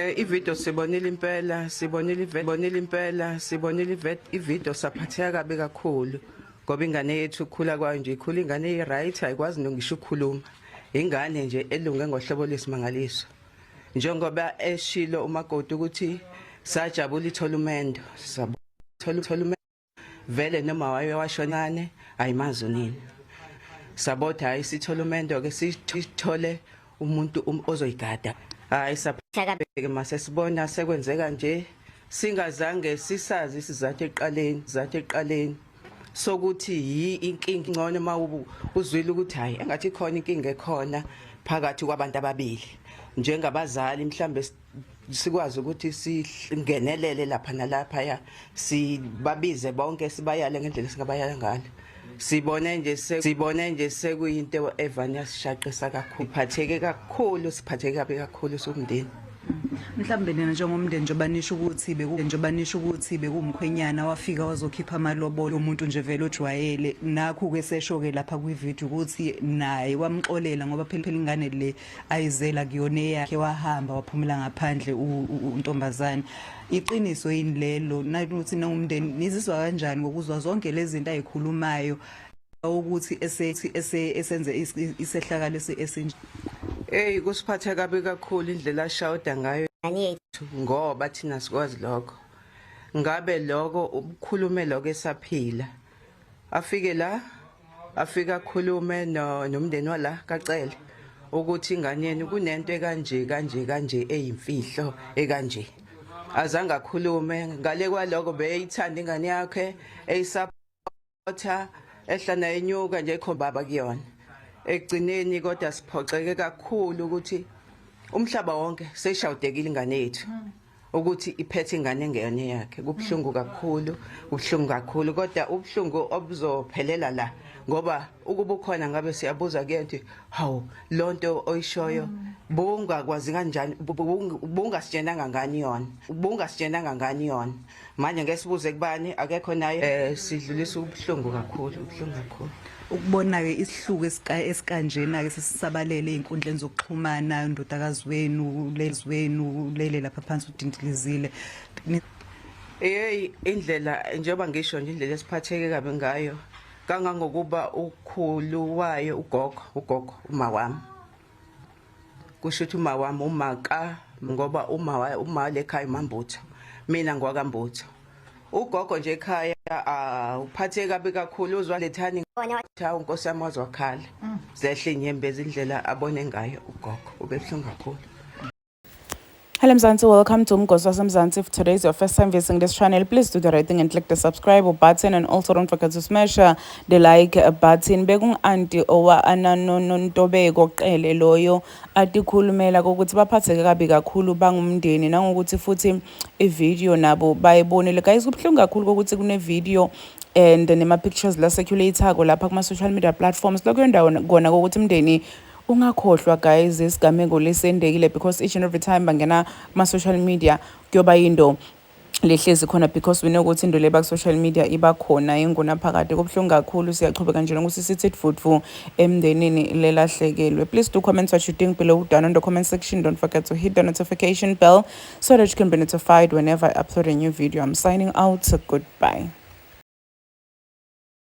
Ivideo sibonile impela, sibonile bonile impela, sibonile ivideo, saphatheka kabi kakhulu ngoba ingane yethu ukukhula kwayo nje, ikhula ingane eyi-right, ayikwazi nongisho ukukhuluma, ingane nje elunge ngohlobo lwesimangaliso. Njengoba eshilo umakoti ukuthi sajabula ithola umendo, sabona vele noma waye washonane ayimazi unini, sabotha hayi, sithola umendo ke, sithole umuntu ozoyigada. Hayi, sapheke mase sibona sekwenzeka nje, singazange sisazi isizathu eqaleni, sizathu eqaleni sokuthi yi inkinga. Ngcono uma uzwile ukuthi hayi, engathi ikhona inkinga ekhona phakathi kwabantu ababili, njengabazali mhlambe sikwazi ukuthi singenelele lapha nalapha, ya, sibabize bonke, sibayale ngendlela esingabayala ngayo. Sibone nje sekuyinto evane yasishaqisa kakhulu, phatheke kakhulu, siphatheke kabi kakhulu somndeni. Mhlawumbe nina njengomndeni, njengoba nisho ukuthi bekumkhwenyana wafika wazokhipha amalobolo, umuntu nje vele ojwayele, nakho ke sesho ke lapha kwivideo ukuthi naye wamxolela ngoba phela ingane le ayizela kuyona eyakhe, wahamba waphumela ngaphandle untombazane. Iqiniso yini lelo nakuthi nongumndeni nizizwa kanjani ngokuzwa zonke lezi zinto ayikhulumayo ukuthi ese esenze isehlakalo esinje? Hey, kusiphatha kabi kakhulu indlela ashawuda ngayo ngoba thina sikwazi lokho. Ngabe lokho ubukhulume lokho esaphila. Afike la, afika akhulume no nomndeni wala kacele ukuthi ingane yenu kunento ekanje kanje kanje eyimfihlo ekanje. Azange akhulume ngale kwaloko, beyithanda ingane yakhe, eyisapotha, ehla naye enyuka nje, ekhomba baba kuyona. Ekugcineni kodwa siphoxeke kakhulu ukuthi umhlaba wonke seshawudekile ingane yethu ukuthi iphethe ingane engeyona yakhe. Kubuhlungu kakhulu, kubuhlungu kakhulu, kodwa ubuhlungu obuzophelela la ngoba ukuba ukhona ngabe siyabuza kuye ukuthi hawu, lonto oyishoyo bungakwazi kanjani, bungasitshenanga ngani yona, bungasitshenanga ngani yona? Manje ngeke sibuze kubani, akekho naye. Sidlulisa ubuhlungu kakhulu, ubuhlungu kakhulu. Ukubona-ke isihluku esikanjena-ke sesisabalele ey'nkundleni zokuxhumana, undodakazi wenu lezwenu lele lapha phansi udindilizile. Hey, indlela, njengoba ngisho nje, indlela esiphatheke kabi ngayo kangangokuba ukhulu wayo, ugogo uma wami, kusho ukuthi uma wami umaka, ngoba uma uma lekhaya uMambutho, mina ngwakambutho, ugogo nje ekhaya uphatheke kabi kakhulu, uzwa lethani cha, unkosi yami, wazwakhala zehle inyembezi indlela abone ngayo ugogo, ubebuhlungu kakhulu. Hello Mzansi, welcome to Umgosi Mzansi. If today is your first time visiting this channel, please do the right thing and click the subscribe button and also don't forget to smash the like button. Bekungu-anti owa ananonontobeko Qele loyo atikhulumela kokuthi baphatheke kabi kakhulu bangumndeni, nangokuthi futhi ivideo nabo bayibonile. Guys, kubuhlungu kakhulu kokuthi kune-video and nema-pictures la circulate-ako lapha kuma-social media platforms. Lokho ndawo kona kokuthi umndeni ungakhohlwa, guys, isigameko lesendekile, because each and every time bangena kuma-social media kuyoba yinto lehlezi khona, because we know ukuthi into leba ku-social media iba khona ingunaphakade. Kubuhlungu kakhulu. Siyachubeka nje nokuthi sithi dvudvu emndenini lelahlekelwe. Please do comment what you think below down in the comment section. Don't forget to hit the notification bell so that you can be notified whenever I upload a new video. I'm signing out. Goodbye.